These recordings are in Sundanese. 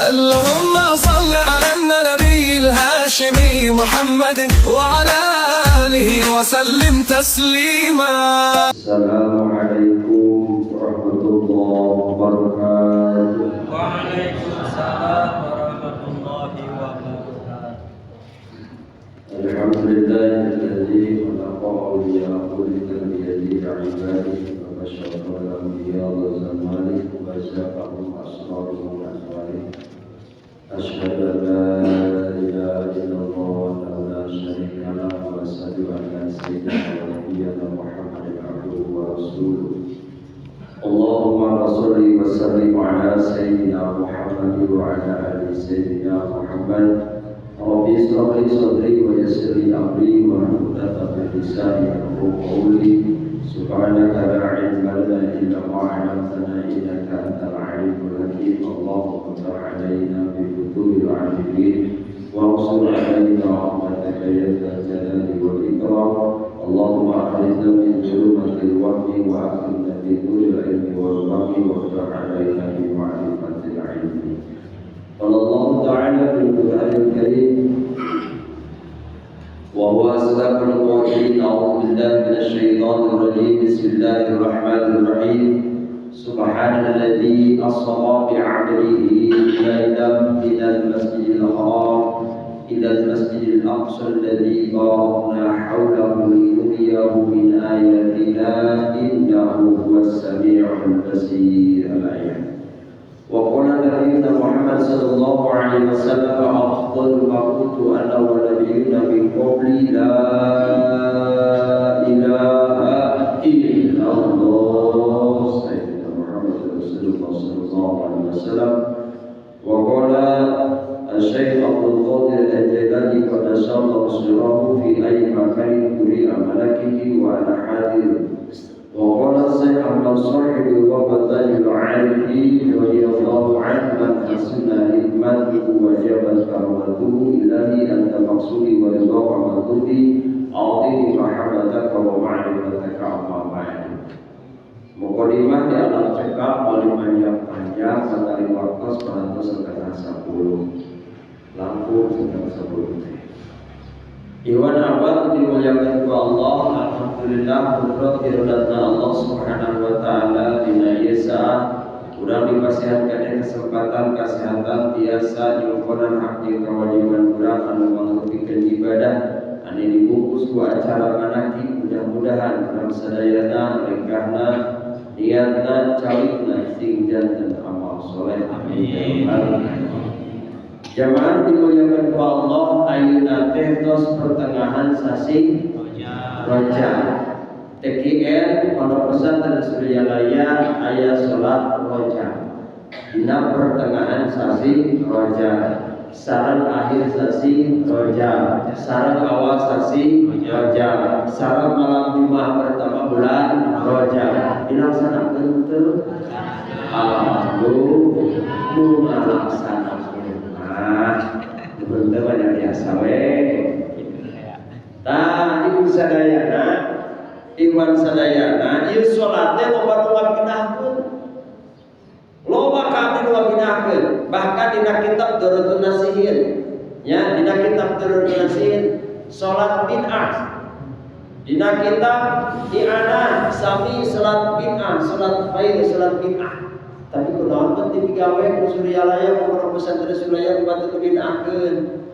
اللهم صل على النبي الهاشمي محمد وعلى آله وسلم تسليما. السلام عليكم ورحمة الله وبركاته. Waalaikumsalam warahmatullahi wabarakatuh. الحمد لله الذي خلق أولياء لتربية عباده وبشر لهم رياض زمانه وزاقهم أسراره وأنواره. أشهد أن لا إله إلا الله وحده لا شريك له وأشهد أن سيدنا ونبينا محمدا عبده ورسوله. اللهم صل وسلم على سيدنا محمد وعلى آل سيدنا محمد. رب اشرح لي صدري ويسر لي أمري واحلل عقدة من لساني يفقهوا قولي. سبحانك لا علم لنا إلا ما علمتنا إنك أنت العليم الحكيم. اللهم افتح علينا بفتوح العارفين وانصر علينا رحمتك يا ذا الجلال والإكرام. اللهم أخرجنا من ظلمة الوهم وأكرمنا بنور العلم والفهم وافتح علينا بمعرفة العلم. قال الله تعالى في القرآن الكريم وهو أصدق القائلين: أعوذ بالله من الشيطان الرجيم، بسم الله الرحمن الرحيم. سبحان الذي أسرى بعبده ليلا من المسجد الحرام إلى المسجد الأقصى الذي باركنا حوله لنريه من آياتنا إنه هو السميع البصير، الآية. وقال نبينا محمد صلى الله عليه وسلم: أفضل ما قلت أنا والنبيون من قبلي لا إله إلا الله. سيدنا محمد رسول الله صلى الله عليه وسلم. وقال الشيخ عبد القادر الجيلاني قدس الله سره: في أي مكان قرئ ملكه وأنا حاضر. وقال الشيخ أحمد صاحب الوفا العارفين رضي الله عنه: من حسن همته وجبت كرامته. إلهي أنت مقصودي ورضاك مطلوبي، أعطيني محبتك ومعرفتك. أما بعد. Mukadimah di alam cekap paling panjang-panjang materi waktu parantos setengah 10, langkung setengah 10. Ikhwan akhwat dimuliakan ku Allah, alhamdulillah kudrat irodatna Allah Subhanahu wa taala dina ieu saat urang dipasihan kana kesempatan kesehatan tiasa nyungkonan hak jeung kewajiban urang anu mangrupikeun ibadah anu dibungkus ku acara manakib. Mudah-mudahan urang sadayana lengkahna, niatna, cawikna sing janten amal soleh. Amin. Jamaah dimuliakan ku Allah, ayeuna teh tos pertengahan sasi Rajab. TKN Pondok Pesantren Suryalaya aya salat Rajab. Dina pertengahan sasi Rajab, sareng akhir sasi Rajab, sareng awal sasi Rajab, sareng malam Jumat pertama bulan Rajab. Dilaksanakeun teu? Alhamdulillah nu ngalaksanakeun mah teu banyak biasa we. Tah, ibu sadayana, iwan sadayana, ieu salat teh loba nu ngabidahkeun. Loba kabeh nu ngabidahkeun. Bahkan dina kitab Durratun Nasihin, ya, dina kitab Durratun Nasihin salat bid'ah. Dina kitab I'anah sami salat bid'ah, salat khair, salat bid'ah. Tapi kunaon penting digawe ku Suryalaya, ku pondok pesantren Suryalaya ku bid'ahkeun?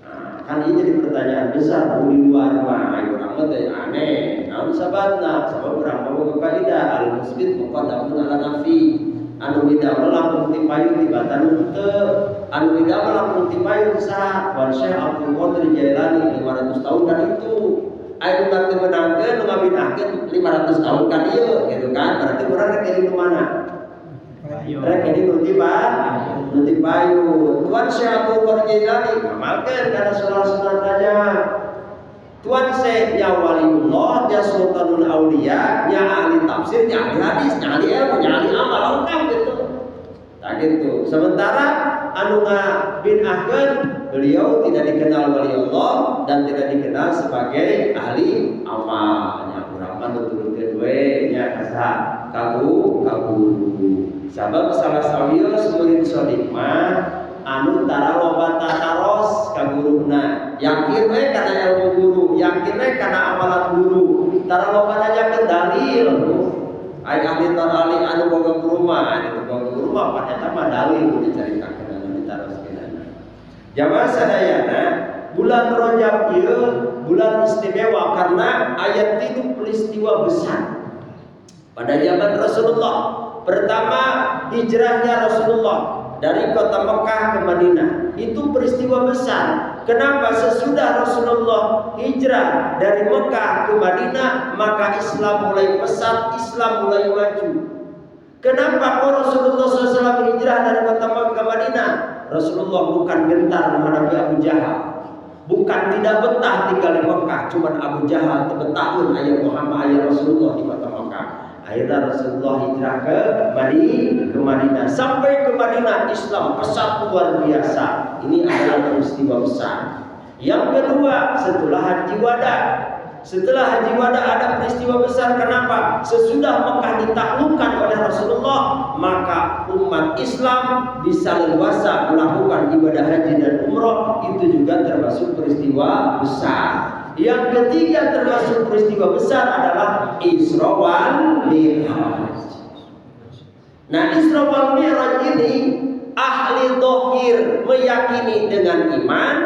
Nah, kan ini jadi pertanyaan besar. Di luar mah ayo urang mah teh aneh. Naon sababna? Sabab urang mah boga kaidah al musbit muqaddamun ala nafi. Anu midamel langkung ti payun tibatan nu teu. Anu midamel langkung ti payun saha? Wan Syekh Abdul Qadir Jailani 500 tahun kan itu. Aya nu teu meunangkeun, nu ngabidahkeun 500 tahun kan ieu gitu kan. Berarti urang rek jadi nu mana? Rek jadi nu ti nu ti payun. Tuan Syekh Abdul Qadir Jailani ngamalkeun kana salat sunat Rajab. Tuan Syekh nya waliullah, nya sultanul aulia, nya ahli tafsir, nya ahli hadis, nya ahli ilmu, nya ahli amal, lengkap gitu. Tak gitu. Sementara anu ngabid'ahkeun beliau tidak dikenal wali Allah dan tidak dikenal sebagai ahli amal. Nya urang mah nuturkeun we nya ka saha? Ka guru. Sabab salah sawios murid sodik mah. Yakin we kana ilmu guru, yakin we kana amalan guru. Tara loba nanyakeun dalil. Ai ahli ahli anu boga guru mah, anu boga guru mah pan eta mah dalil dicaritakeun anu ditaroskeun. Jamaah sadayana, bulan Rajab ieu bulan istimewa karena aya tilu peristiwa besar pada zaman Rasulullah. Pertama, hijrahnya Rasulullah dari kota Mekah ke Madinah. Itu peristiwa besar. Kenapa? Sesudah Rasulullah hijrah dari Mekah ke Madinah, maka Islam mulai pesat, Islam mulai maju. Kenapa kok Rasulullah SAW hijrah dari kota Mekah ke Madinah? Rasulullah bukan gentar menghadapi Abu Jahal. Bukan tidak betah tinggal di Mekah, cuman Abu Jahal teu betaheun aya Muhammad, aya Rasulullah di kota Mekah. Akhirnya Rasulullah hijrah ke Madinah, ke Madinah. Sampai ke Madinah Islam pesat luar biasa. Ini adalah peristiwa besar. Yang kedua, setelah haji wada. Setelah haji wada ada peristiwa besar. Kenapa? Sesudah Mekah ditaklukkan oleh Rasulullah, maka umat Islam bisa leluasa melakukan ibadah haji dan umroh. Itu juga termasuk peristiwa besar. Yang ketiga termasuk peristiwa besar adalah Isra wal Mi'raj. Nah, Isra wal Mi'raj ini ahli dohir meyakini dengan iman,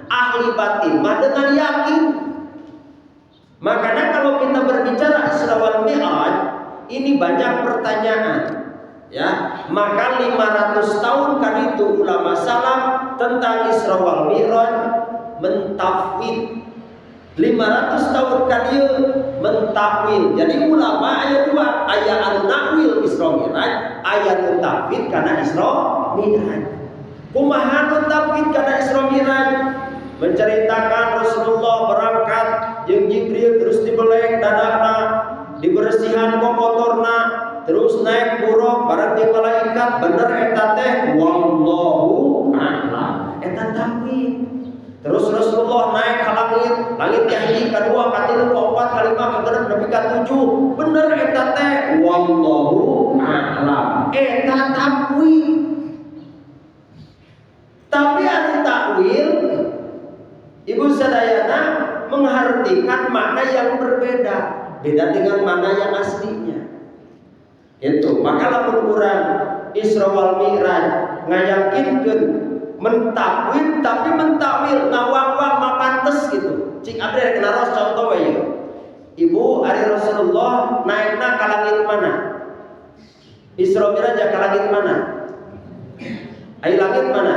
ahli batin mah dengan yakin. Makanya kalau kita berbicara Isra wal Mi'raj, ini banyak pertanyaan. Ya, maka 500 tahun kan itu ulama salaf tentang Isra wal Mi'raj mentafwid. 500 tahun kali mentakwil. Jadi ulama aya dua, aya anu nakwil Isra Mi'raj, aya nu tafwid kana Isra Mi'raj. Kumaha nu tafwid kana Isra Mi'raj? Menceritakan Rasulullah berangkat jeung Jibril, terus dibelek dadana, dibersihan kotorna, terus naik buraq bareng jeung malaikat. Bener eta teh? Wallahu a'lam. Eta tafwid. Terus Rasulullah naik ke langit, langit kahiji, kedua, katilu, keempat, kelima, keenam, nepi ka tujuh. Bener eta teh? Wallahu a'lam. Eta tafwid. Tapi anu takwil, Ibu sadayana, menghartikan makna yang berbeda, beda dengan makna yang aslinya. Itu, maka lamun urang Isra wal Mi'raj ngayakinkeun mentakwil, tapi mentakwil ngawang-wang mah pantes gitu. Cik abdi rek naros contoh we ieu. Ibu, ari Rasulullah naikna ka langit mana? Isra Mi'raj ka langit mana? Ari langit mana?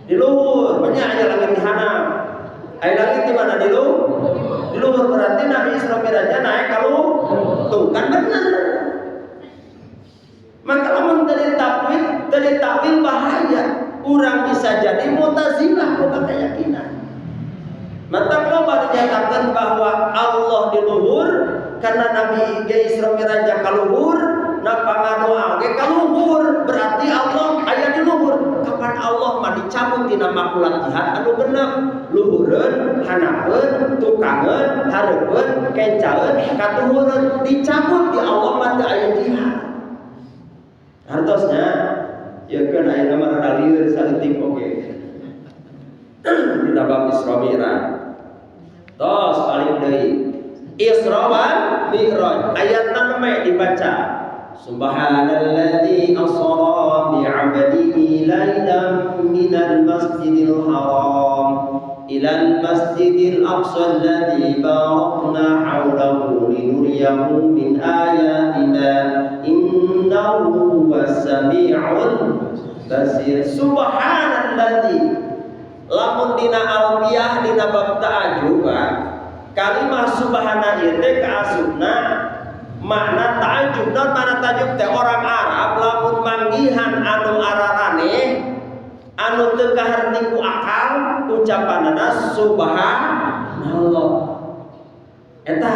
Di luhur, banyak aya langit di handap. Ari langit di mana? Di luhur. Di luhur berarti Nabi Isra Mi'rajnya naik kalau tuh kan benar. Maka lamun dari takwil bahaya. Orang bisa jadi Mu'tazilah bukan keyakinan. Maka loba dinyatakan bahwa Allah di luhur karena Nabi ge Isra Mi'raj ka luhur, na pangadoa ge ka luhur, berarti Allah aya di luhur. Kapan Allah mah dicabut tina makulat jihad anu genep, luhureun, handapeun, tukangeun, hareupeun, kencaeun, katuhureun, dicabut di Allah mah teu aya jihad. Hartosnya ya kan aya mah rada lieur saeutik oge. Dina bab Isra Mi'raj. Tos paling deui. Isra wal Mi'raj ayatna nembe dibaca. Subhanalladzi asra bi'abdihi lailan minal masjidil haram ilal masjidil aqsa alladzi barakna hawlahu linuriyahu min ayatina innahu huwas samiul basir. Subhanalladzi, lamun dina alfiah dina bab ta'ajub, kalimah subhana ieu teh kaasupna makna ta'ajub. Non makna ta'ajub teh orang Arab lamun manggihan anu araraneh, anu teu kaharti ku akal, ucapanana subhanallah. Eta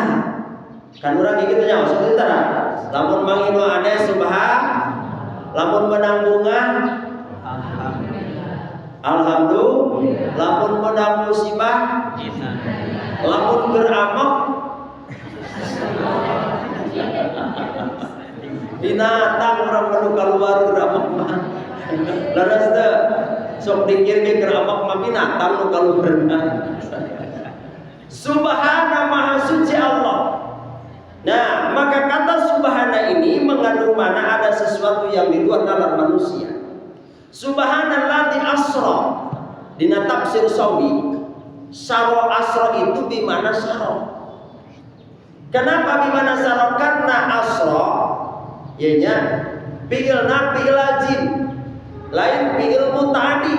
kan urang kitu nya, maksudna tara lamun manggih nu aneh subhan, lamun menang bunga alhamdulillah, lamun menang musibah, lamun keur amok binatang, orang perlu keluar amok mah leres teu. Sok dikir ge keur ambek mah binatang nu kaluhurna. Subhana, maha suci Allah. Nah, maka kata subhana ini mengandung mana ada sesuatu yang di luar nalar manusia. Subhanalladzi asra. Dina tafsir Sawi, saro asra itu bimana saro. Kenapa bimana saro? Karena asra ya nya fi'ilna fi'il lazim, lain fi'il mutaaddi.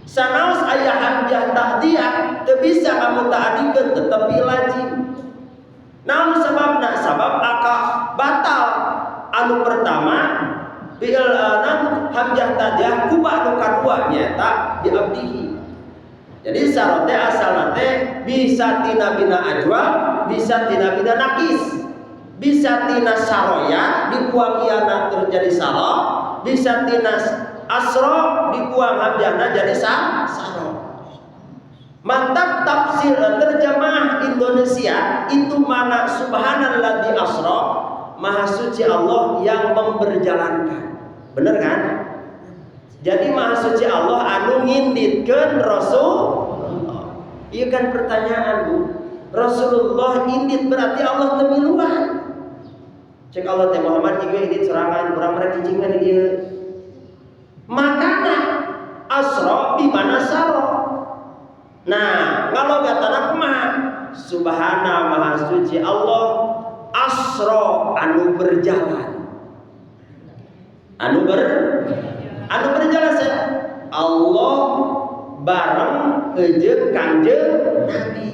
Sanaos aya hamzah ta'diyah teu bisa kamu ta'adikeun, tetep fi'il lazim. Naon sababna? Sabab aka batal anu pertama fi'il naon hamzah ta'diyah ku ba anu kadua nyaeta bi abdihi. Jadi saro teh asalna teh bisa tina bina ajwaf, bisa tina bina nakis. Bisa tina saroya dibuang iana terus jadi saro, bisa tina asro dibuang hamzahna jadi saro. Mantap tafsir terjemah Indonesia itu mana subhanalladzi asra, maha suci Allah yang memberjalankan. Bener kan? Jadi maha suci Allah anu nginditkeun Rasulullah. Iya kan pertanyaan, Bu. Rasulullah indit berarti Allah teu miluan. Cek Allah teh, Muhammad juga indit sorangan, urang mereka cicing di dieu. Makana asra di mana saro. Nah, ngalogatana kumaha? Subhana, maha suci Allah, asro anu berjalan. Anu berjalan Allah bareng jeung Kangjeng Nabi.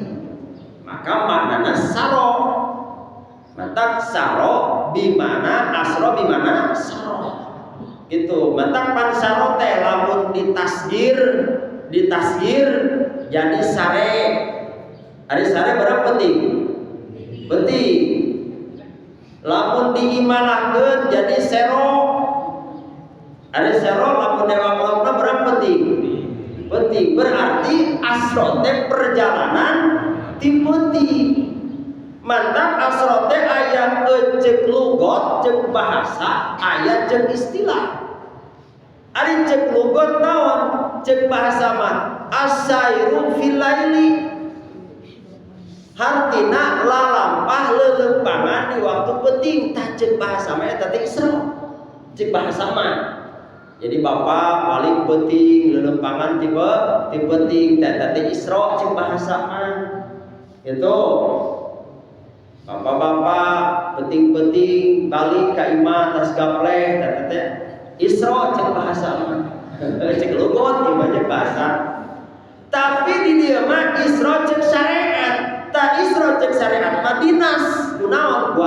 Maka maknana saro. Matak saro bimana asro bimana saro. Gitu. Matak pan saro teh lamun ditasgir jadi sare. Ari sare berapa penting? Penting. Lamun diimalahkeun jadi sero. Ari sero lamun dewang berapa penting? Penting. Berarti asro teh perjalanan ti penting. Mantap asro teh aya cek lugot, cek bahasa, aya cek istilah. Ari cek lugot naon? Cek bahasa mah asairu fil laili, hartina lalampah leuleumpangan di waktu penting. Tah, cek bahasa mah eta teh isra cek bahasa mah. Jadi bapak paling penting leuleumpangan tipe ti penting teh teh isra cek bahasa mah. Itu bapak-bapak penting-penting balik ka imah tas gapleh teh teh isra cek bahasa mah, cek lugot ieu mah bahasa. Tapi di dieu mah isra cek syariat. Tak isra cek syariat mah dinas kunaon? Ku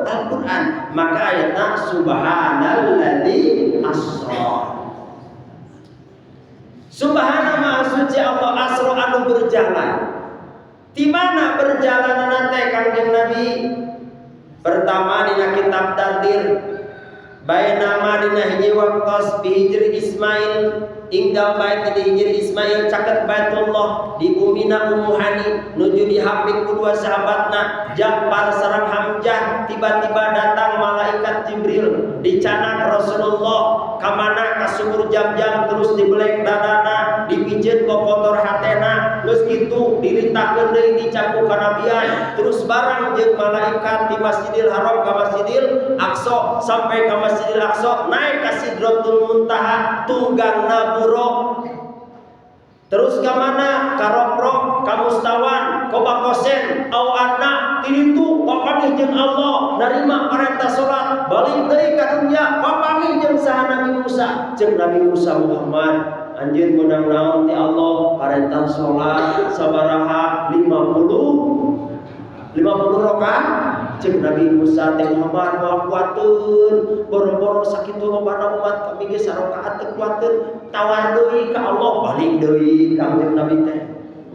Al-Qur'an. Maka ayatna subhanalladzi asra. Subhana, maha suci Allah, asra anu berjalan. Di mana berjalan nanti Kangjeng Nabi? Pertama dina kitab Dardir, bainama dina hiji waktos bihijri Ismail ing dalem bait di hijri Ismail caket Baitullah di bumina Ummu Hani nuju dihapit ku dua sahabatna Ja'far sareng Hamzah, tiba-tiba datang malaikat Jibril, dicanak Rasulullah kamana, ka sumur Jam-jam, terus dibelek dadana, dipijeun kokotor hatena, geus kitu diritahkeun deui, dicap ku kanabian, terus barang jeung malaikat di Masjidil Haram ka Masjidil Aqsa, sampai ka Masjidil Aqsa naik ka Sidratul Muntaha tunggangna Buraq, terus ke mana, ka Rofrof, ka Mustawan, Qoba Qausain au adna, ti ditu papanggih jeung Allah, narima perintah salat, balik deui ka dunya, papanggih jeung saha? Nabi Musa. Jeung Nabi Musa, Muhammad, anjeun meunang naon ti Allah? Perintah salat sabaraha? 50 50 rakaat. Cek Nabi Musa teh, Muhammad moal kuateun, boro-boro sakitu lobana umat, kami ge sarakaat teu kuateun, tawar deui ka Allah. Balik deui ka Nabi teh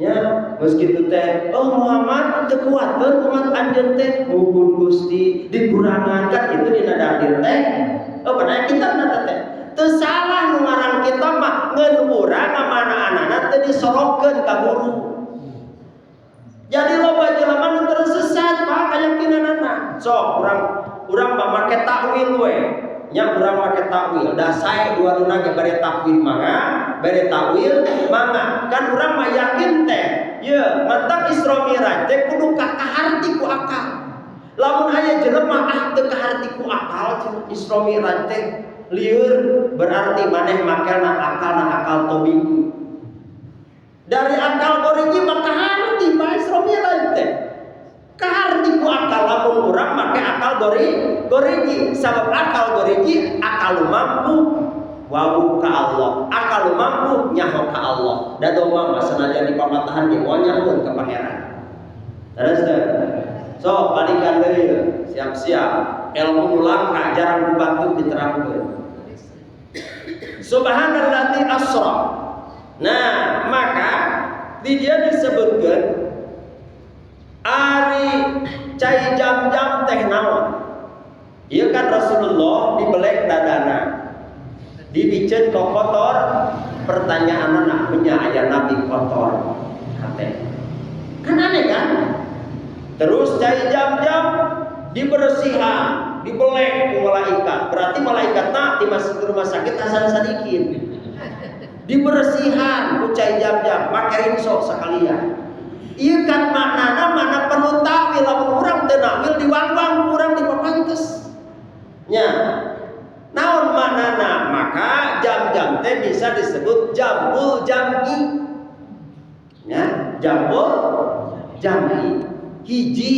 nya, geus kitu teh, oh Muhammad, teu kuateun umat anjeun teh. Muhun Gusti, dikurangan. Kan itu dina Dardir teh. Oh, pada kitab nata teh teu salah nu ngarang kitab mah, ngeun urang ngamana-anana teu disorokeun ka guru. Jadi loba jelema nu tersesat, Pak, keyakinanana. Sok urang urang mah make takwil we. Nya urang make takwil, da sae dua nuna ge, bade takwil mangga, bade takwil mangga. Kan urang mah yakin teh, ye mantak Isra Mi'raj teh kudu kaharti ku akal. Lamun aya jelema, "Ah, teu kaharti ku akal cenah Isra Mi'raj teh," lieur, berarti maneh makelna akalna akal tobi. Dari akal gorigi mah kaharti, Pak, Isra Mi'raj teh kaharti ku akal lamun urang make akal gorigi, sabab akal gorigi akal lu mampu wawuh ka Allah, akal lu mampu nyaho ka Allah. Da domba mah sanajan dipapatahan ge moal nyahoeun ka Pangeran. Terus teh so balikan deui, siap-siap ilmu nu langka, jarang dibantu diterangkeun. Subhanalladzi asra. Nah, maka di dia disebutkan ari cai jam-jam teh naon? Ieu kan Rasulullah dibelek dadana, dipiceun ku kotor. Pertanyaan anak punya, aya nabi kotor hate? Kan aneh kan? Terus cai jam-jam dibersihan, dibelek ku malaikat, berarti malaikatna di rumah sakit Hasan Sadikin. Dibersihan ku cai jam-jam, make rinso sekalian. Ieu kan maknana mana penuh takwil. Lamun urang teu nakwil, diwangwang ku urang, dipapantes nya. Naon maknana? Maka jam-jam teh bisa disebut jamul jam'i nya, jamul jam'i, hiji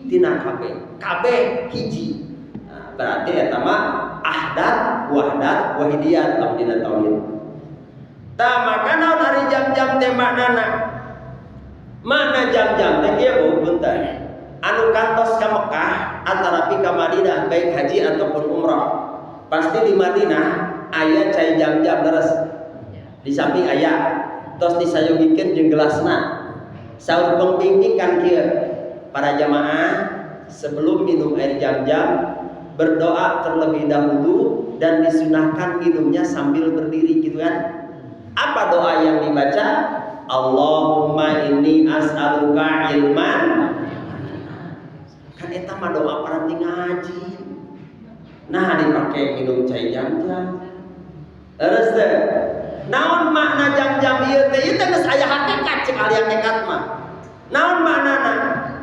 tina kabeh, kabeh hiji. Nah, berarti eta mah ahdat, wahdat, wahidiyat lamun dina tauhid. Tah, maka naon ari jam-jam teh maknana? Makna jam-jam teh kieu, Bu, punten. Anu kantos ka Mekah atanapi ka Madinah, baik haji ataupun umroh, pasti di Madinah aya cai jam-jam, leres? Di samping aya, tos disayogikeun jeung gelasna. Saur pembimbing kan kieu, "Para jamaah, sebelum minum air jam-jam berdoa terlebih dahulu dan disunahkan minumnya sambil berdiri," gitu kan. Apa doa yang dibaca? "Allahumma inni as'aluka ilman." Kan eta mah doa paranti ngaji. Nah, dipakai minum cai jam-jam. Terus teh naon makna jam-jam ieu teh? Ieu teh geus aya hakikat, cek ahli hakikat mah. Naon maknana?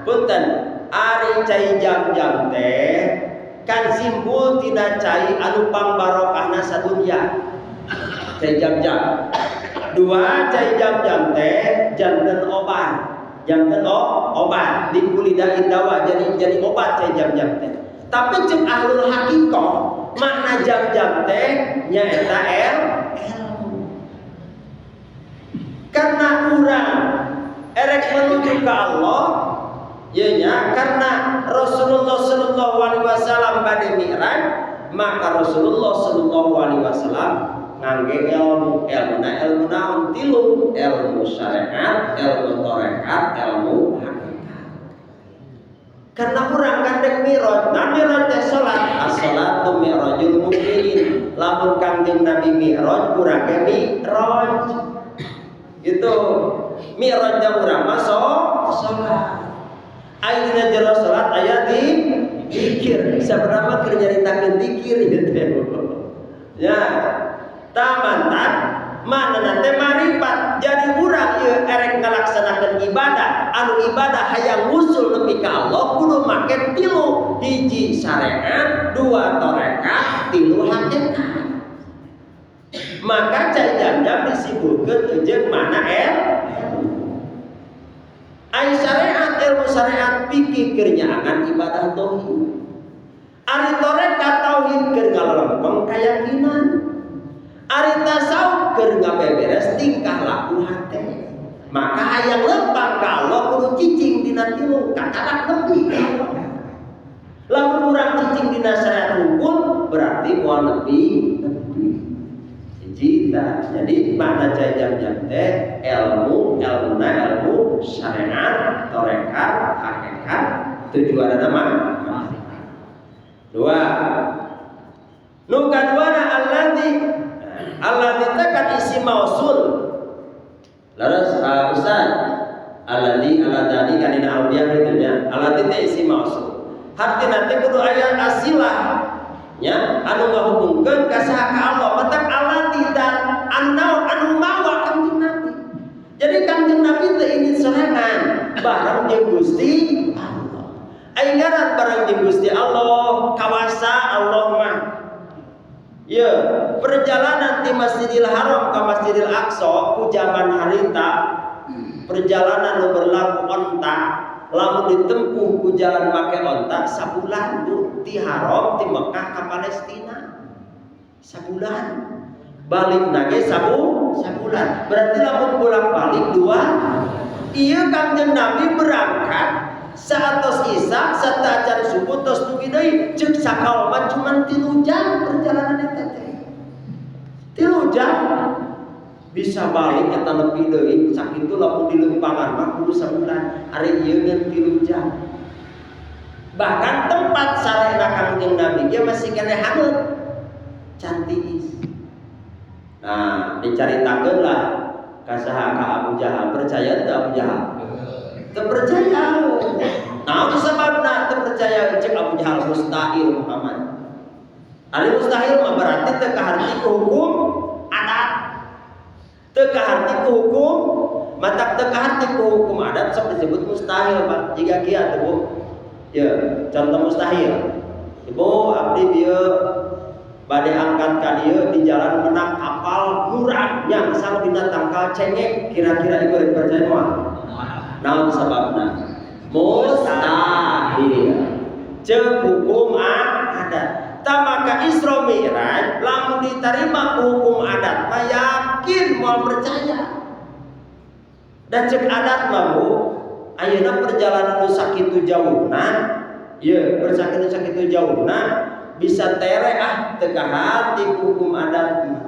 Punten, ari cai jam-jam teh kan simbol tina cai anu pangbarokahna sadunya, cai jam-jam. Dua, cai jam-jam teh janten obat, janten obat likulli da'in dawa, jadi obat cai jam-jam teh. Tapi cek ahlul hakikoh, makna jam-jam teh nyaeta ilmu, karena urang erek menuju ke Allah ya nya. Karena Rasulullah Shallallahu Alaihi Wasallam bade mi'raj, maka Rasulullah Shallallahu Alaihi Wasallam ngangge ilmu. Ilmu na ilmu naon? Tilu: ilmu syariat, ilmu torekat, ilmu hakikat. Karena urang kan dek miraj. Nah, miraj teh salat, as-salatu mi'rajul mukminin. Lamun Kangjeng Nabi mi'raj, urang ge mi'raj. Itu mi'raj urang mah salat. Aya dina jero salat aya di dikir. Sabenerna keur nyaritakeun dikir ieu teh. Ya, tamantan mana nanti marifat. Jadi urang ieu erek ngalaksanakeun ibadah, anu ibadah hayang wusul nepi ka Allah, kudu make tilu: hiji syariat, dua torekat, tilu hakikat. Maka cai jam-jam disibukkeun jeung mana el ai syariat. Ilmu syariat pikir keur nyaangan ibadah tauhid. Ari torekat tauhid keur ngalelempeng keyakinan. Ari tasawuf keur ngabeberes tingkah laku hate. Maka hayang lempang ka Allah kudu cicing dina tilu, kakarak nepi ka Allah. Lamun urang cicing dina syariat hukum, berarti moal nepi nepi. Hiji. Jadi makna cai jam-jam teh ilmu, ilmuna ilmu syariat, torekat, hakikat, tujuan nama dua. Nu kaduana alladzi. Alladzi teh kan isim mausul. Laras, Ustaz, alladzi, alladzi kan dina alfiah gitu nya. Alladzi teh isim mausul. Hartina teh kudu aya asilah. Nya anu ngahubungkeun ka saha? Ka Allah. Matak Allah tidak anu anu mawa Kangjeng Nabi. Jadi Kangjeng Nabi teh ini sorangan bareng jeung Gusti Allah. Ai ngaran bareng jeung Gusti Allah, kawasa Allah mah. Ya, perjalanan di Masjidil Haram ke Masjidil Aqsa ku zaman harita, perjalanan nu berlaku onta, lamun ditempuh ku jalan make onta sabulan, Bu, ti Haram, ti Mekah ke Palestina. Sabulan. Balik nage sabulan. Berarti lamun bolak-balik dua. Iya, Kangjeng Nabi berangkat saatos Isya satacan subuh tos dugi deui. Ceuk sakaol mah cuman 3 jam perjalanan eta teh. 3 jam bisa balik eta, lebih deui sakitu. Lamun di lempangan mah kudu sabulan, ari ieu ngan 3 jam. Bahkan tempat sarena Kangjeng Nabi dia masih keneh haneut, can tiis. Nah, dicaritakeun lah ka saha? Ka Abu Jahal. Percaya teu Abu Jahal? Teu percaya. Nah, sebabna teu percaya, cek Abu Jahal, mustahil Muhammad. Ari mustahil mah berarti teu kaharti ku hukum adat. Teu kaharti ku hukum, matak teu kaharti ku hukum adat sok disebut mustahil, Pak. Jika kieu atuh, Bu. Ya, contoh mustahil. Ibu, abdi bieu bade angkat ka dieu, di jalan menang kapal murah nyangsang dina tangkal cengek, kira-kira ibu rek percaya moal? Naon sababna? Mustahil. Ceuk hukum adat. Tak maka Isra Mi'raj lamun diterima ku hukum adat mah yakin moal percaya. Dan cek adat mah, Bu, ayeuna perjalanan nu sakitu jauhna, ieu persakitu sakitu jauhna bisa tere, ah, teu kaharti hukum adat mah.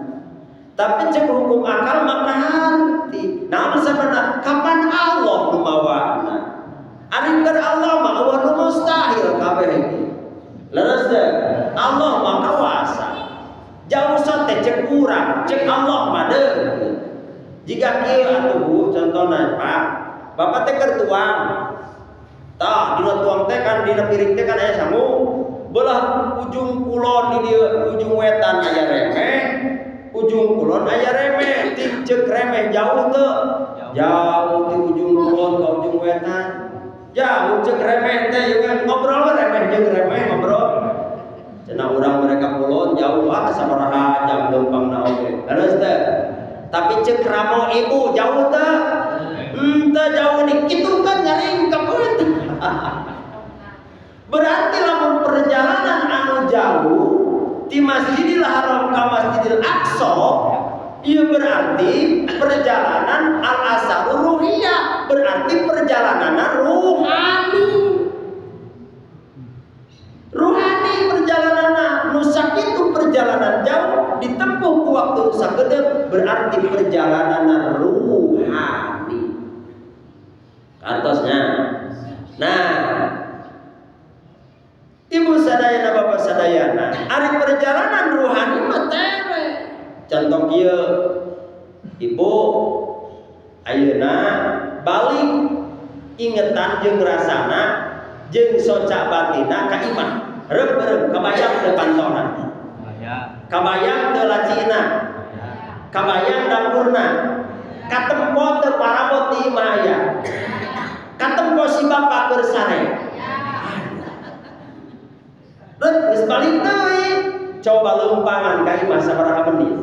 Tapi cek hukum akal maka harti. Naon sababna? Kapan Allah nu mawana? Ari keur Allah mah euweuh nu mustahil kabeh iki. Leres teu? Allah mah kawasa. Jauh teh cek urang, cek Allah mah deukeut. Jika kieu atuh, Bu, contohna, Pak. Bapak teh keur tuang. Tah, dina tuang teh kan dina piring teh kan aya sangu. Belah ujung kulon di dieu, ujung wetan aya remeh, ujung kulon aya remeh. Ti cek remeh jauh teu? Jauh ti ujung kulon ke ujung wetan. Jauh cek remeh teh, ieu ngobrol remeh jeung remeh ngobrol. Cenah urang mereka kulon jauh, ah, sabaraha jam leumpangna oge. Leres teu? Tapi cek ramo ibu jauh teu? Henteu jauh nih, kitu kan nyaringkep. Berarti lamun perjalanan anu jauh di Masjidil Haram ke Masjidil Aqsa, iya, berarti perjalanan al asaru ruhiyah, berarti perjalanan ruhani. Ruhani perjalanan nu sakitu, perjalanan jauh ditempuh ku waktu nu sakedeung, berarti perjalanan ruhani. Kartosnya. Nah, Ibu sadayana, Bapak sadayana, ari perjalanan ruhani mah tere. Contoh kieu, Ibu ayeuna balik ingetan jeung rasana jeung soca batina ka imah. Reup-reup kabayang teu pantona? Kabayang teu lacina? Kabayang dapurna? Katempo teu parabot di imah aya? Katempo si bapak keur sare? Rek geus balik deui. Coba leumpangan ka imah sabaraha menit.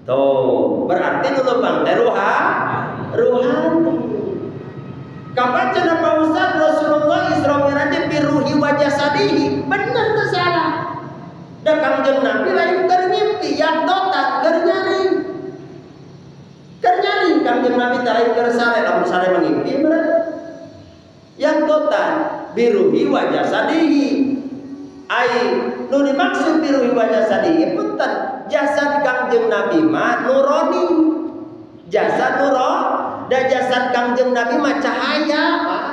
Tuh, berarti nu leumpang teh ruhani. Kapan cenah Pak Ustaz Rasulullah Isra Mi'raj biruhi wa jasadihi? Bener tuh salah? Da Kangjeng Nabi lain keur ngimpi, yaqdhatan, keur nyaring. Keur nyaring Kangjeng Nabi teh, lain keur sare, lamun sare mah ngimpi berarti. Yaqdhatan biruhi wa jasadihi. Ai nu dimaksud biruhi wa jasadihi, punten, jasad Kangjeng Nabi mah nuroni. Jasad nuro da jasad Kangjeng Nabi mah cahaya, Pak.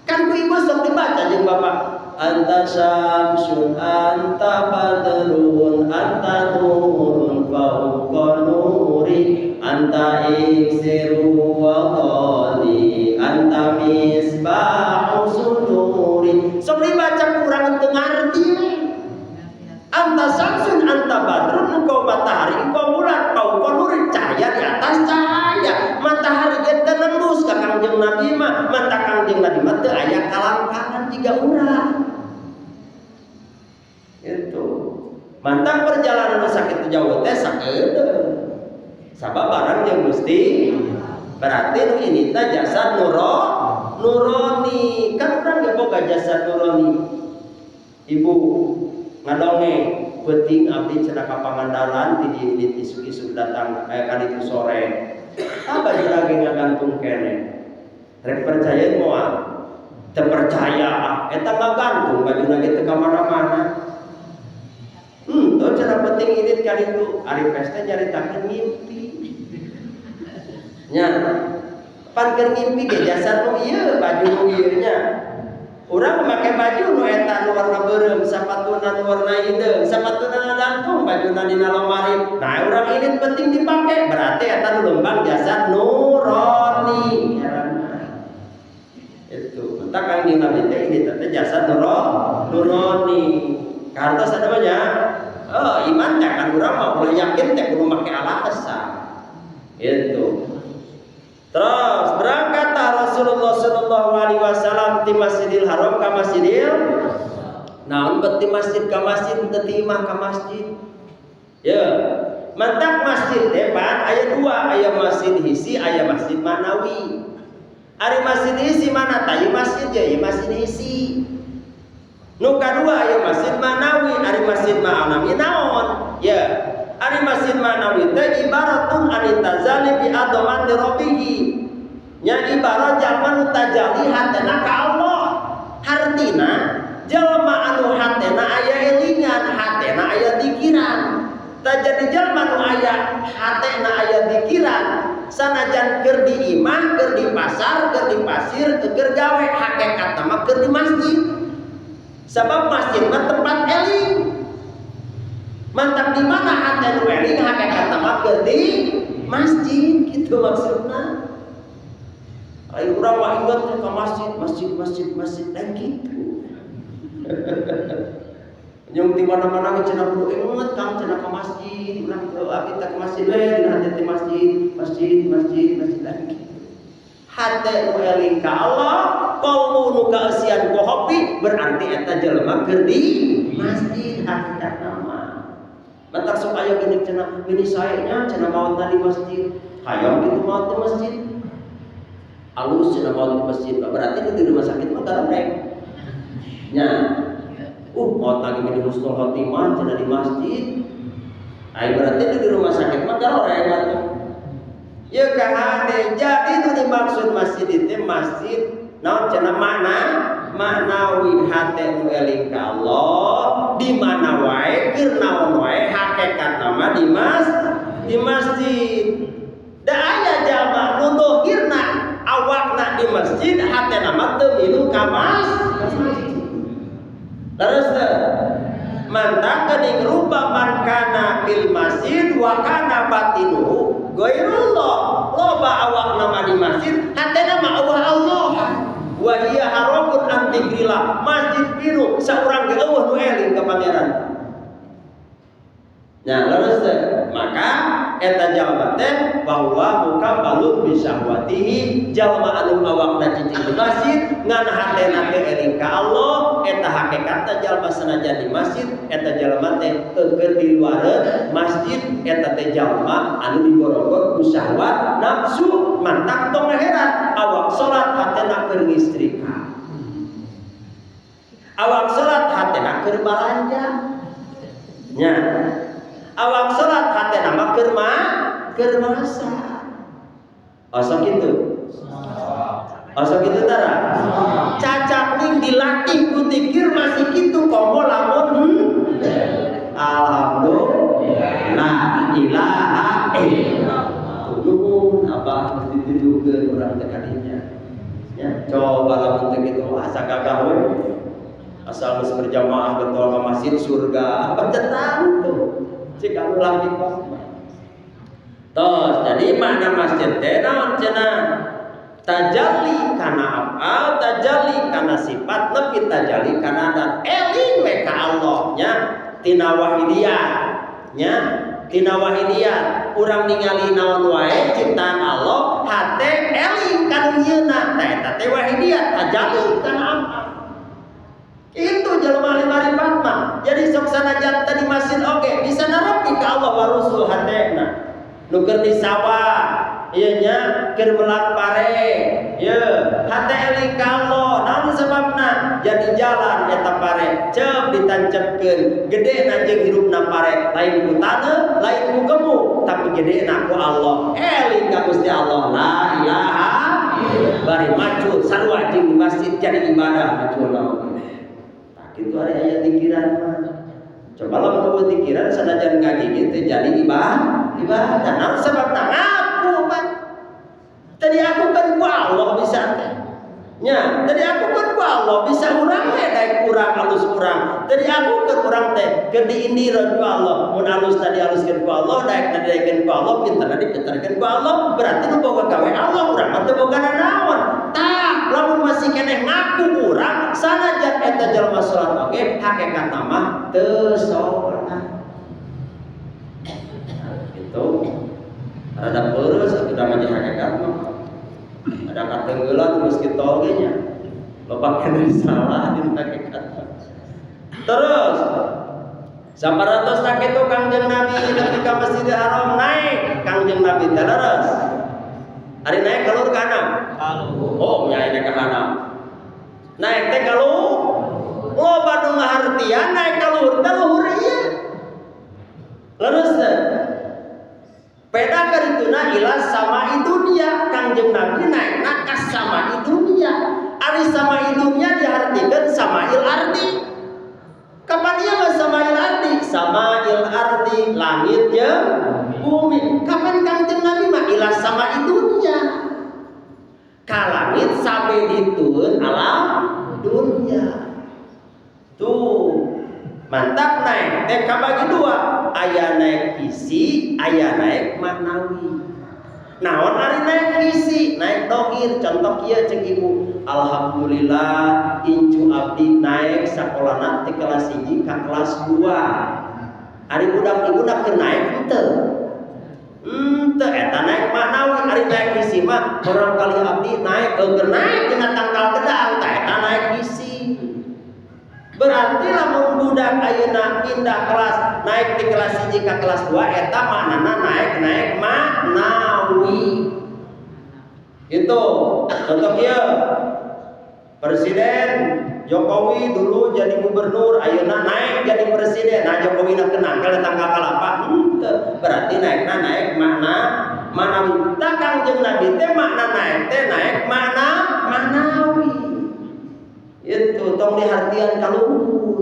Kan ku ibu sok dibaca jeung bapak, anta syamsun anta badrun anta nurun fauqa nuri anta iksiru wa ghali anta misbahu suduri. Sok dibaca kurang teu ngarti we. jauh teh sakedeung. Sabab barang jeung Gusti berarti nu ini teh jasad nurani. Kan urang ge boga jasad nurani. Ibu ngadongeng peuting abdi cenah ka Pangandaran ti dieu indit isuk-isuk datang ka ditu sore. Ah baju lagi ngagantung keneh. Rek percaya moal? Teu percaya ah eta ngagantung bajuna ge teu ka mana-mana. Tuh cenah peuting indit ka ditu ari peste nyaritakeun mimpi. Nya pan keur ngimpi ge jasad nu ieu baju nu ieu nya. Urang make baju nu eta nu warna beureum, sapatuna nu warna hideung, sapatuna ngagantung bajuna dina lomari. Nah, urang indit penting dipake, berarti eta nu lembang jasad nurani. Itu. Entak Kangjeng Nabi teh indit teh jasad nurani. Kartos ada banyak. Oh, iman teh kan urang mah ulah yakin teh kudu make alasan. Itu. Terus berangkatlah Rasulullah sallallahu alaihi wasallam di Masjidil Haram ka Masjidil. Naon bet di masjid ka masjid teu ti imah ka masjid. Ya, mantak masjid teh pan aya dua, aya masjid hisi, aya masjid manawi. Ari masjid hisi mana tah? Ieu masjid ya, ieu masjid hisi. Nu kadua aya masjid manawi, ari masjid manawi naon? Ya, ari masjid manawi teh ibaratun ani tajalli bi adamati rabbihi. Nya ibarat jalma nu tajalli hatena ka Allah. Hartina jalma anu hatena aya elingan, hatena aya dikiran. Tah jadi jalma nu aya hatena aya dikiran, sanajan keur di imah, keur di pasar, keur di pasir, keur gawe, hakikatna mah keur di masjid. Sebab masjid mah tempat eling. Mantap di mana hate nu eling hakikatna mah keur di masjid gitu maksudna. Ayo urang mah inget ke masjid, masjid, masjid, masjid dan gitu. Yang di mana-mana ge cenah kudu inget kang cenah ke masjid, urang ke abdi teh ke masjid we dina hate teh masjid, masjid, masjid, masjid dan gitu. Hate nu eling ka Allah, qalbu nu kaeusian ku hobi berarti eta jelema keur di masjid hakikatna mah. Mantak sok aya geuning cenah mini sae nya cenah maotna di masjid. Hayang kitu maot di masjid. Alus cenah maot di masjid, berarti nu di rumah sakit mah garoreng. Nya. Maot lagi mini husnul khotimah cenah di masjid. Ai berarti nu di rumah sakit mah garoreng atuh. Ya kahade, jadi nu dimaksud masjid itu masjid naon cenah makna maknawi hate nu eling ka Allah di mana wae keur naon wae hakikatna mah di masjid. Da aya jalma nu dohirna awakna di masjid hatena mah teu milu ka masjid. Terus teu mantak geuning ruba man kana fil masjid wa kana batinuhu ghairullah. Loba awakna mah di masjid hatena mah eueuh Allah. Wa hiya haramun an dzikrillah. Masjid pinuh saurang ge eueuh nu eling ka pangeran. Nah, leres teh. Maka eta jalma teh bahwa mukammalun bi syahwatihi, jalma anu awakna cicing di masjid ngan hatena teh eling ka Allah, eta hakikatna jalma sanajan di masjid eta jalma teh keur di luareun masjid eta teh jalma anu diborogor ku syahwat nafsu. Mantak tong heran awak salat hatena keur ngistrika, awak salat hatena keur balanja nya, awak salat hatena mah keur masak. Osok kitu. Osok kitu tara. Cacak ning dilatih ku dzikir masih kitu komo lamun alhamdulillah la ilaha illallah. Nuhun abah mesti dituduhkeun urang teh kadinya. Ya, coba lamun teh kitu asa gagah we. Asal geus berjamaah getol ka masjid surga. Apa tuh? Cik ulah di Tos, jadi makna masjid teh naon cenah? Tajalli kana afal, tajalli kana sifat, nepi tajalli kana dat. Eling we ka Allah nya tina wahidiyah nya tina wahidiyah. Urang ningali naon wae ciptaan Allah, hate eling ka nu nyieunna. Tah eta teh wahidiyah, tajalli kana afal. Itu jelema ahli marifat mah. Jadi sok sanajan tadi masjid oge bisa narepi ka Allah wa Rasul hatena. Nu keur di sawah ieu nya, keur melak pare ye, hate eling ka Allah. Naon sebabna? Jadi jalan eta pare cep ditancepkeun, gede jeung hirupna pare lain ku taneuh, lain ku gemuk, tapi gede ku Allah. Eling ka Gusti Allah, la ilaha, bari macul sarua jeung di masjid, jadi ibadah macul naon. Tah kitu ari aya pikiran mah. Coba lamun euweuh pikiran, sanajan ngagigit teh jadi ibadah ibadah. Naon sebabna? Ngaku pan tadi aku kan ku Allah bisa teh nya, tadi aku kan ku Allah bisa. Urang teh daek urang alus, urang tadi aku kan urang teh keur diindireun ku Allah. Mun alus tadi aluskeun ku Allah, daek tadi daekeun ku Allah, pinter tadi pinterkeun ku Allah, berarti nu boga gawe Allah, urang mah teu boga naon. Tah, lamun masih keneh ngaku urang, sanajan eta jelema salat oge hakikatna mah teu salat. Itu rada peureuh atuh da mah hakikat mah. Ada katenggelan geus kitu oge nya, loba keneh salah di hakikat. Terus saparantos kitu Kangjeng Nabi nepi ka Masjidil Haram, naik Kangjeng Nabi teh leres. Ari naik ka luhur ka handap? Oh nya, naik ka handap. Naik teh ka luhur, loba nu ngahartian naik ka luhur teh luhur ieu. Leres teh? Peda karituna ila sama'i dunia, Kangjeng Nabi naikna ka sama'i dunia. Ari sama'i dunia dihartikeun sama'il ardi. Kapan ieu mah sama'il ardi? Sama'il ardi langit jeung bumi. Kapan Kangjeng Nabi mah ila sama'i dunia? Ka langit sampai dituun alam dunia. Tuh. Mantap, naik teh kabagi dua, aya naik hissi, aya naik maknawi. Naon ari naik hissi? Naik dohir. Contoh kieu cek ibu, alhamdulillah incu abdi naik sakolana ti kelas 1 ka kelas 2. Ari budak ibu nak keur naik henteu? Henteu, eta naik maknawi. Ari naik hissi mah orang kali abdi naik keur naik dina tangkal gedang, tah eta naik hissi. Berarti lamun budak ayeuna pindah kelas, naik di kelas 1 ke kelas 2, eta maknana naik naik maknawi. Itu contoh kieu. Presiden Jokowi dulu jadi gubernur, ayeuna naik jadi presiden. Nah, Jokowi na kenangkal tangkal kalapa? Henteu. Berarti naikna naik makna maknawi. Tah, Kangjeng Nabi teh makna naik teh naik makna maknawi. Itu tong dihartian kaluhur.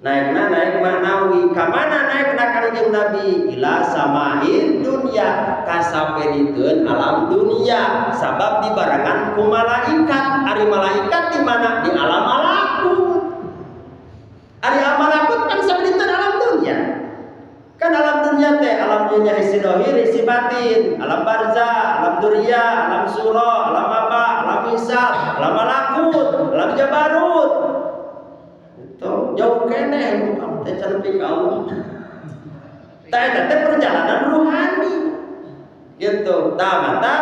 Naikna naik maknawi. Kamana naikna Kangjeng Nabi? Ila sama'id dunya, ka sampai diteun alam dunia, sabab dibarengan ku malaikat. Ari malaikat di mana? Di alam malakut. Ari alam malakut kan sampai diteun alam dunia. Kan alam dunia teh alam dunia hissi dohir, hissi batin, alam barzah, alam dunia, alam surah, alam apa, alam misal, alam malakut, alam jabarut. Itu jauh keneh teh can nepi ka Allah. Tah, eta teh perjalanan ruhani. Gitu. Tah, mata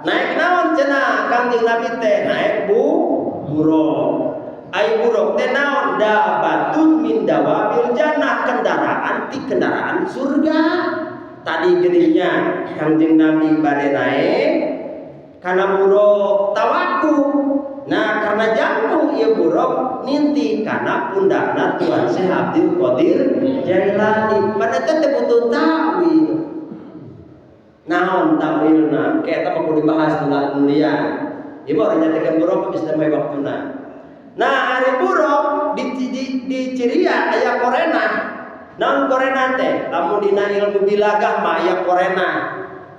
naik naon cenah Kangjeng Nabi teh? Naik buruk. Ai buruk teh naon? Dabbatun min dawabil jannah, kendaraan ti kendaraan surga. Tadi geuning Kangjeng Nabi bade naik karena buruk tawaku. Nah, karena jangkung ieu buruk ninti karena pundakna Tuan Syekh Abdul Qadir Jailani. Pada teh butuh takwil. Naon takwilna? Kayak eta mah kudu dibahas dina dunia. Ieu mah urang nyatekeun buruk bisa sampai waktuna. Nah, ari buruk di ciria aya qorina. Naon qorina teh? Lamun dina ilmu bilagah mah aya qorina.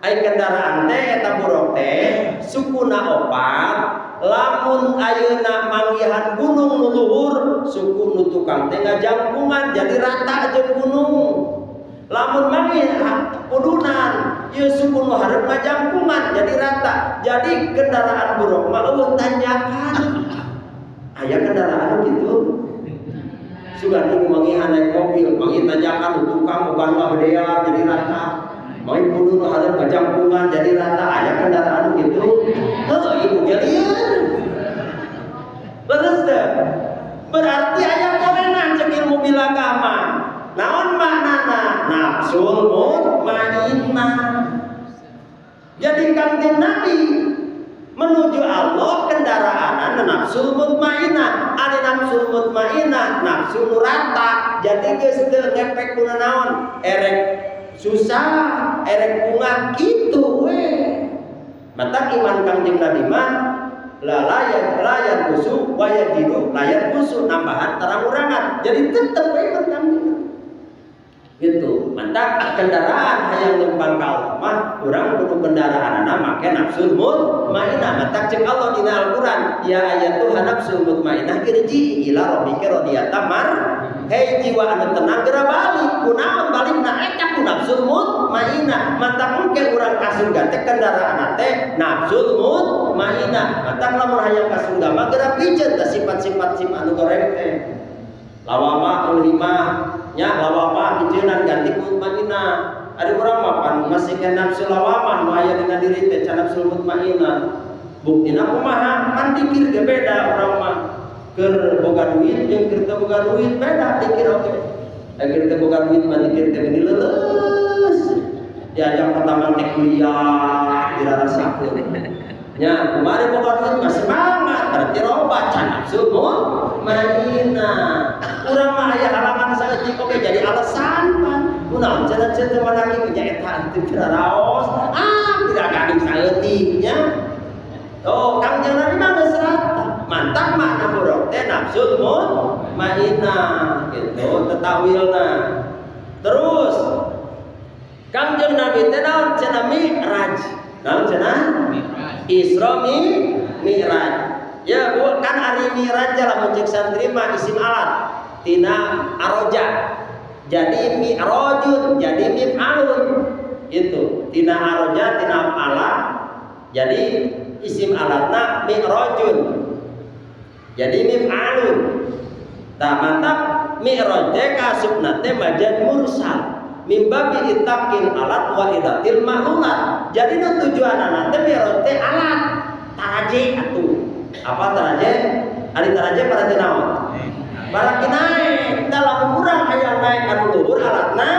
Ai kendaraan teh eta buruk teh sukuna opat, lamun ayeuna manggihan gunung nu luhur, suku nu tukang teh ngajangkungan jadi rata jeung gunung. Lamun manggih pudunan, ieu suku nu hareup ngajangkungan jadi rata. Jadi kendaraan buruk mah euweuh tanjakan. Aya kendaraan gitu? Sugan ibu manggihan naik mobil, manggih tanjakan, nu tukang uban mah bedea jadi rata. Manggih pudun nu hareup ngajangkungan jadi rata. Aya kendaraan gitu? Heuh, ibu ge lieur. Leres teh? Berarti aya qorinah cek ilmu balaghah mah. Naon maknana? Nafsul mutmainnah. Jadi Kangjeng Nabi menuju Allah kendaraan nafsul mutmainnah. Ari nafsul mutmainnah, nafsu nu rata. Jadi geus teu ngepek kuna naon, erek susah, erek bungah kitu we. Matak iman Kangjeng Nabi mah la layat layat kusu wa yajidu layat kusu, nambahan tarang urangan. Jadi tetep we iman Kangjeng Nabi. Gitu. Matak kendaraan hayang lempang ka Allah mah urang kudu kendaraanana make nafsul mutmainnah. Matak cek Allah dina Al-Qur'an, ya ayyatuhan nafsul mutmainnah irji ila rabbika radiyatan mar. Hei jiwa anu tenang geura balik. Kunaon balikna eta ku nafsul mutmainnah. Matak engke urang ka surga teh kendaraanna teh nafsul mutmainnah. Matak lamun hayang ka surga mah geura piceun teh sifat-sifat sifat anu goreng teh. Lawamah mulhimah nya, lawamah hijeunan ganti ku mutmainnah. Ari urang mah pan masih ke nafsu lawamah nu aya dina diri teh can nafsu mutmainnah. Buktina kumaha? Pan dikir ge beda urang mah. Keur boga duit jeung keur teu boga duit beda dikir oge. Keur teu boga duit mah dikir teh meni leuleus. Diajak ke taman teh kuliah dirarasakeun. Nya kumaha boga duit mah semangat, berarti robah can nafsu mutmainnah. Urang mah aya halangan saeutik oge jadi alasan pan. Kunaon cenah cenah manaki punya eta teu raos. Ah, tidak gading saeutik nya. Oh, Kangjeng Nabi mah geus rata. Mantap makna buruk teh nafsu mutmainnah gitu tetawilna. Terus Kangjeng Nabi teh naon cenah mi'raj. Naon cenah? Isra Mi'raj. Ya, Bu, kan ari mi'raj lamun cek santri mah isim alat tina aroja. Jadi mi'rajun, jadi mif'alun. Itu tina aroja tina alat. Jadi isim alatna mi'rajun. Jadi mif'alun. Tah mantap mi'raj teh kasupna teh majaz mursal. Mim babi itlaqil alat wa iradatil ma'lulat. Jadi nu tujuanana teh mi'raj teh alat taraje atuh. Apa taraje? Ari taraje berarti naon? Baraki naik. Tah lamun urang hayang naik anu luhur alatna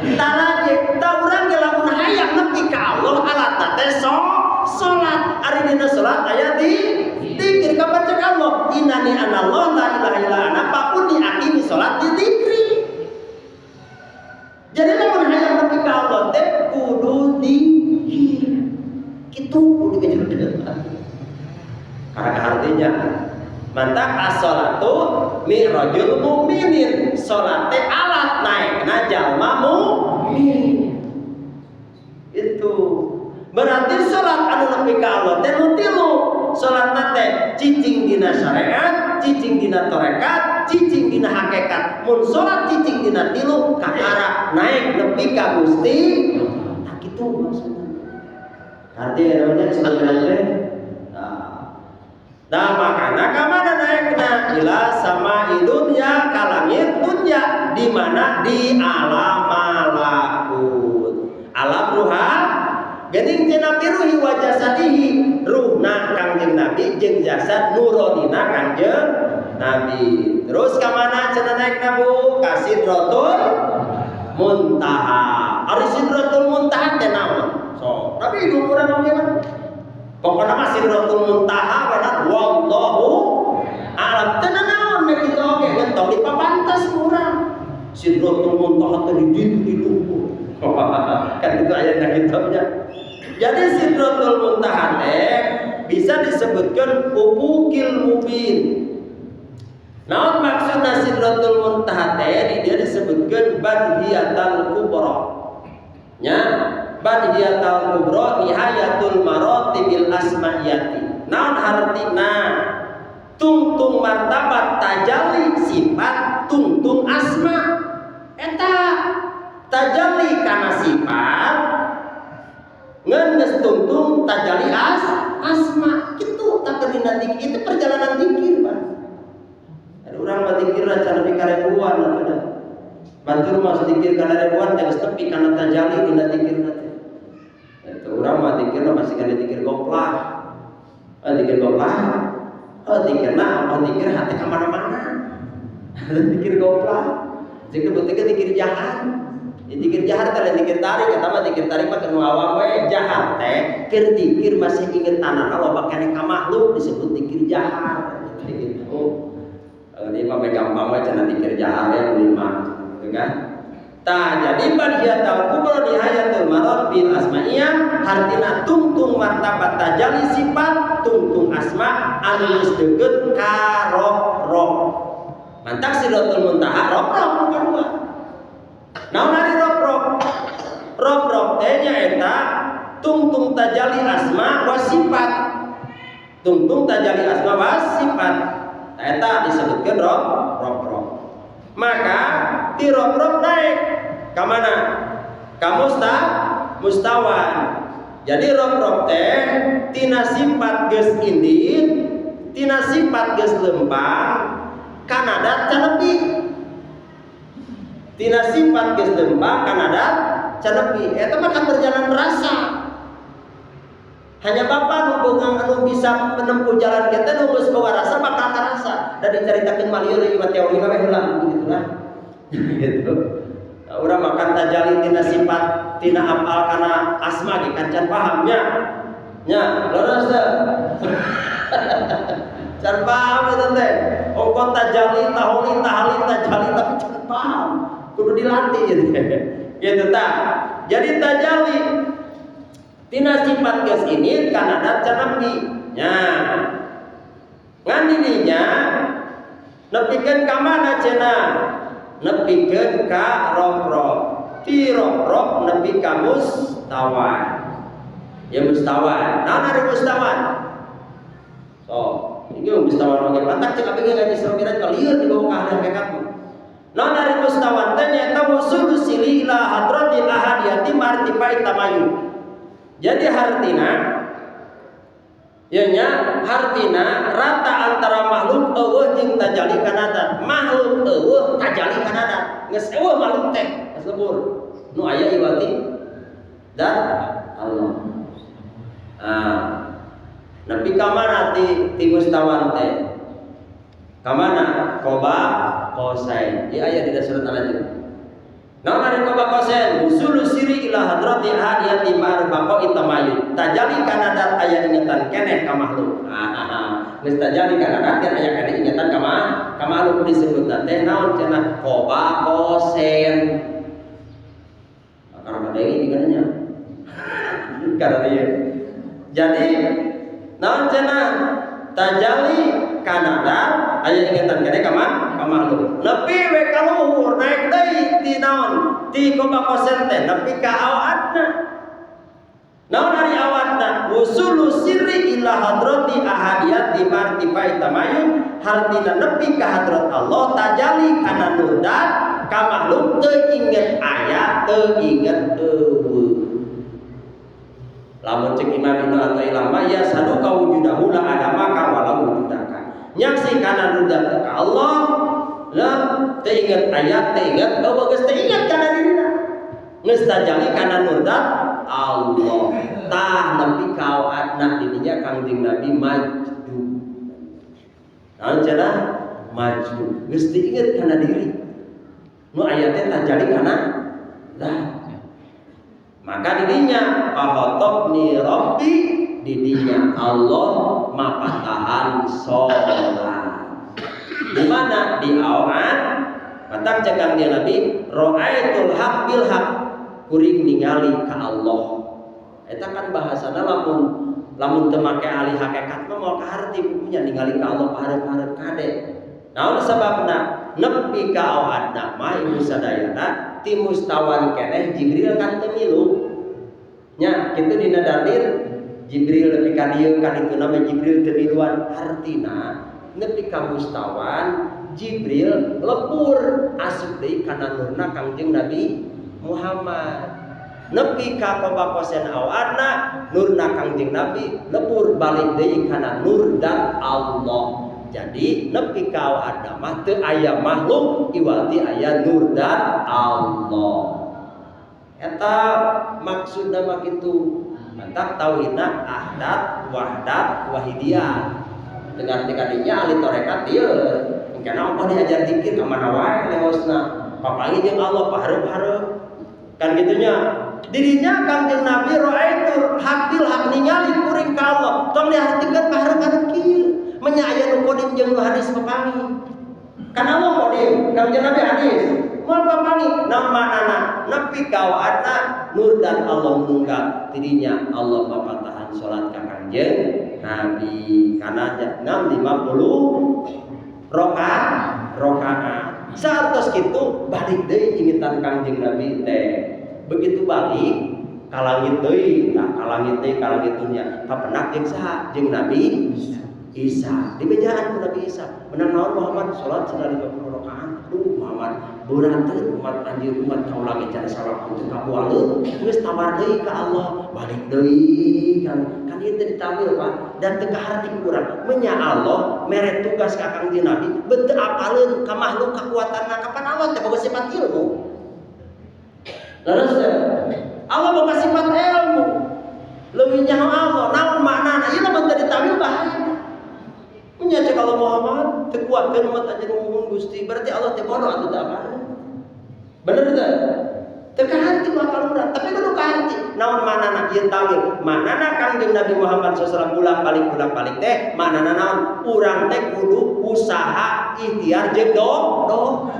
taraje. Tah urang ge lamun hayang nepi ka Allah alatna teh salat. Ari dina salat aya di dzikir ka cek Allah, innani anallah la ilaha illa ana fa'budni aqimi salat di dzikri. Jadi lamun hayang nepi ka Allah teh kudu dzikir. Kitu kudu digejer. Karena artinya mantap as-salatu mi'rajul mukminin. Salat teh alat naikna jalma mukmin. Itu berarti salat anu nepi ka Allah teh nu tilu. Salatna teh cicing dina syariat, cicing dina tarekat, cicing dina hakikat. Mun salat cicing dina tilu kakara naik nepi ka Gusti. Tah kitu maksudna. Artinya namanya sebenarnya teh. Nah, makana ka mana naikna? Ila sama dunya, ka langit dunya, di mana di alam malakut. Alam ruha geuning cenah biruhi wa jasadihi, ruhna Kangjeng Nabi jeung jasad nuronina Kangjeng Nabi. Terus ka mana cenah naikna Bu? Ka Sidratul Muntaha. Ari Sidratul Muntaha teh naon? So, tapi hidup urang oge mah. Pokokna mah Sidratul Muntaha benar wallahu a'lam. Teu naon nek kitu oge ngan tong dipapantas ku urang. Sidratul Muntaha teh di ditu di luhur. Kan itu ayatnya kitabnya. Jadi Sidratul Muntaha teh bisa disebutkan ufukil mubin. Naon maksudna Sidratul Muntaha teh? Di dia disebutkan Badhiyatal Kubra. Nya, Badhiyatal Kubra nihayatul maratibil asmaiyati. Naon hartina? Tungtung martabat tajalli sifat tungtung asma. Eta tajalli kana sifat ngan geus tungtung tajalli asma kitu tak dina dikir itu perjalanan dikir, Pak. Ada urang mah dikir can nepi ka ribuan atuh dah. Batur mah dikir kana ribuan teh geus tepi kana tajalli dina dikir teh. Eta urang mah dikirna masih kana dikir goplah. Ah, dikir goplah. Oh, dikirna apa dikir hati ka mana-mana. Dikir goblok. Zikir betul dikir jahat. Dikir jahat teh dikir tarik, eta mah dikir tarik mah nu awam we. Jahat teh keur dikir masih inget tanah loba keneh ka makhluk disebut dikir jahat. Gitu. Ini mah gampang we cenah dikir jahat ya lima, gitu kan? Tah, jadi badiyatul kubro nihayatul marobil asma'iyah, hartina tungtung martabat tajalli sifat tungtung asma anu geus deukeut ka rob-rob. Mantak Sidratul Muntaha rob-rob kadua. Naon ari rob-rob? Rob-rob teh nyaeta tungtung tajalli asma wa sifat. Tungtung tajalli asma wa sifat. Tah, eta disebutkeun rob-rob. Maka ti rob-rob naik ka mana? Ka mustawan. Jadi rob-rob teh tina sifat geus indit, tina sifat geus lempang, kana dat can nepi. Tina sifat geus lempang kana dat can nepi. Eta mah kan berjalan rasa. Hanya bapak nu bogang anu bisa menempuh jalan kita nu geus boga rasa bakal karasa. Da dicaritakeun mah lieur ieu mah teori mah heula gitu lah. Gitu. Nah, urang makan tajalli tina sifat tina afal kana asma ge kan can pahamnya. Nya, leres teu? Can paham eta teh. Ongko tajalli taholi tahali tajalli tapi can paham. Kudu dilatih gitu. Gitu tah. Jadi tajalli tina sifat geus ini kana dat can nepi. Nya. Ngan dininya nepikeun ka mana cenah? Nepikeun ka rob-rob. Ti rob-rob nepi ka mustawan. Ya mustawan. Naon ari mustawan? So, ini mustawan oge pantak cek abdi ngaji Isra Mi'raj lieur di bawah ka hakikat mah. Naon ari mustawan teh nyaeta wusulu sili ila hadratil ahadiyati martifai tamayun. Jadi hartina ya nya hartina rata antara makhluk eueuh jeung tajalli kana dat. Makhluk eueuh tajalli kana dat. Geus eueuh makhluk teh geus lebur. Nu aya iwati dan Allah. Ah. Nepi ka mana ti mustawan teh? Ka mana? Qoba Qausain. Ieu aya di surat An-Najm. Naon ari qoba qausain? Wusulu siri ila hadrati ahadiyati ma'ar baqa'i tamayun. Tajalli kana dat aya ingetan keneh ka makhluk. Ah, geus tajalli kana dat kan aya keneh ingetan ka makhluk disebutna teh naon cenah qoba qausain. Karena deui digananya. Karena ieu. Jadi naon cenah tajalli kana dat aya ingetan keneh ka makhluk. Nepi we ka luhur naik deui ti naon? Ti qoba qausain teh nepi ka awadna. Naon ari awadna? Wusulu sirri ila hadrati ahadiyati martifai tamayun, hartina nepi ka hadrat Allah tajalli kana nur dat ka makhluk teu inget aya teu inget eueuh. Lamun cek Imam Ibnu Athaillah mah ya sadu kawujudahu la adamaka wala wujudaka. Nyaksi kana nur dat ka Allah lah teu inget aya teu inget eueuh geus teu inget kana dirina. Geus tajalli kana nur dat Allah. Tah nepi ka awadna didinya Kangjeng Nabi maju. Naon cenah? Maju. Geus teu inget kana diri. Nu aya teh tajalli kana zat. Maka didinya ni rabbi, didinya Allah mapatahan sholat. Di mana? Di awan. Matak cek Kangjeng Nabi, ra'aitul haq bil haq, kuring ningali ka Allah. Eta kan bahasana lamun lamun teu make ahli hakikat mah moal kaharti bukunya ningali ka Allah pahareup-hareup kade. Naon sababna? Nepi ka awadna mah ibu sadayana ti mustawan keneh Jibril kan teu milu. Nya kitu dina dalil Jibril nepi ka dieu ka ditu nama Jibril teu miluan, hartina nepi ka mustawan Jibril lebur asup deui kana nurna Kangjeng Nabi Muhammad. Nepi ka qoba qausain awadna nurna Kangjeng Nabi lebur balik deui kana nur dan Allah. Jadi nepi ka awadna mah teu aya makhluk iwati aya nur dan Allah. Eta maksudna mah kitu. Mantap tauhidna ahdat, wahdat, wahidiyah. Teu ngarti kadinya ahli tarekat ieu. Engkena apa diajar dikir ka mana wae lewosna. Papanggih jeung Allah pahareup-hareup. Kan gitunya. Dirinya Kangjeng Nabi raaitu haqqal haq, ningali kuring ka Allah. Tong dihartikeun pahareup-hareup kieu. Menya aya nu kodim jeung nu hadis papanggih. Kan Allah kodim, Kangjeng Nabi hadis. Moal papanggih, naon maknana? Nepi ka waadna nur dan Allah nunggal. Tidinya Allah papatahan salat ka Kangjeng Nabi kana 650 rokaat rokaat. Saartos kitu balik deui ingitan Kangjeng Nabi teh. Begitu balik ka langit deui, tah ka langit deui, ka langit dunya. Kapendak jeung saha? Jeung Nabi Isa. Dibejaan ku Nabi Isa. Menang naon Muhammad salat cenah 50 rakaat. Aduh Muhammad, beurateun umat anjeun, umat kaula ge can salat teu kabualeun. Geus tawar deui ka Allah, balik deui kan. Kan ieu teh ditawil, Pak, dan teu kaharti ku urang. Menya Allah mere tugas ka Kangjeng Nabi, beut teu apaleun ka makhluk kakuatanna, kapan Allah teh boga sifat ilmu. Leres teh? Allah boga sifat ilmu. Leuwih nyaho Allah, naon maknana? Ieu lamun teu ditawil bahaya. Nya cek Allah Muhammad teu kuatkeun umat anjeun, nuhun Gusti. Berarti Allah teh bodoh atuh, teu apaleun. Bener teu? Teu kaharti ku akal urang, tapi kudu kaharti. Naon maknana ieu tawil? Maknana Kangjeng Nabi Muhammad SAW bolak-balik bolak-balik teh maknana naon? Urang teh kudu usaha, ikhtiar jeung doa.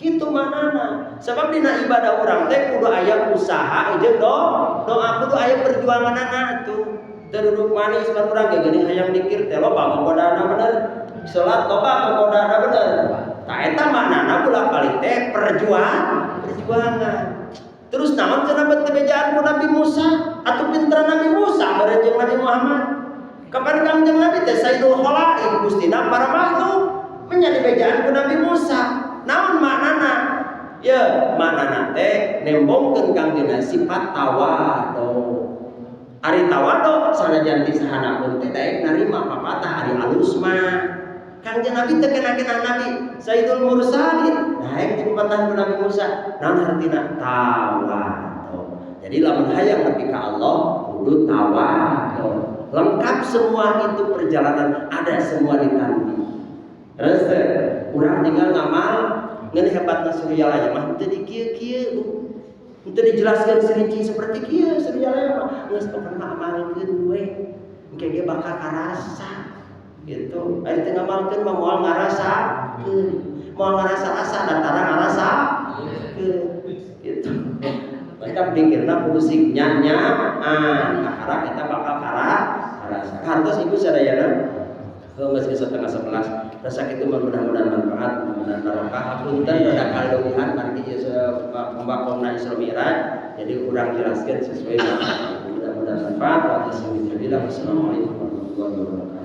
Kitu maknana. Sebab dina ibadah urang teh kudu aya usaha jeung doa, kudu aya perjuanganana atuh. Teu duduk manis pan urang ge geuning hayang dikir teh loba kagodana, bener. Salat loba kagodana, bener. Tah eta maknana bolak-balik teh perjuangan. Terus naon cenah bet bejaan ku Nabi Musa atau pinter Nabi Musa bareng jeung Nabi Muhammad? Kapan Kangjeng Nabi teh Sayyidul Khalaik, Gustina para makhluk, menjadi bejaan ku Nabi Musa. Naon maknana? Ya, maknana teh nembongkeun Kangjeng sifat tawadu. Ari tawadu sanajan ti sahana pun teh daek narima papatah, ari alus mah. Kangjeng Nabi teh kena-kena Nabi Sayyidul Mursalin daek dipapatah ku Nabi Musa. Naon hartina? Tawadu. Jadi lamun hayang nepi ka Allah kudu tawadu. Lengkap semua itu, perjalanan ada semua di tanbih. Terus urang tinggal ngamal ngan hebatna Suryalaya mah teu di kieu-kieu, Bu. Teu dijelaskeun serinci seperti kieu. Suryalaya mah geus pokona mah amalkeun we. Engke ge bakal karasa gitu. Ari teu ngamalkeun mah moal ngarasakeun. Moal ngarasa-rasa datara ngarasakeun gitu. Mantap dikirna kudu sing nya ah kakara eta bakal karasa. Kantos Ibu sadayana. Geus 10.30. Rasa kitu mudah-mudahan manfaat, mudah-mudahan barokah. Punten rada kaleuwihan margi ieu pembakongna Isra Mi'raj. Jadi urang jelaskeun sesuai, mudah-mudahan manfaat. Wassalamualaikum warahmatullahi wabarakatuh.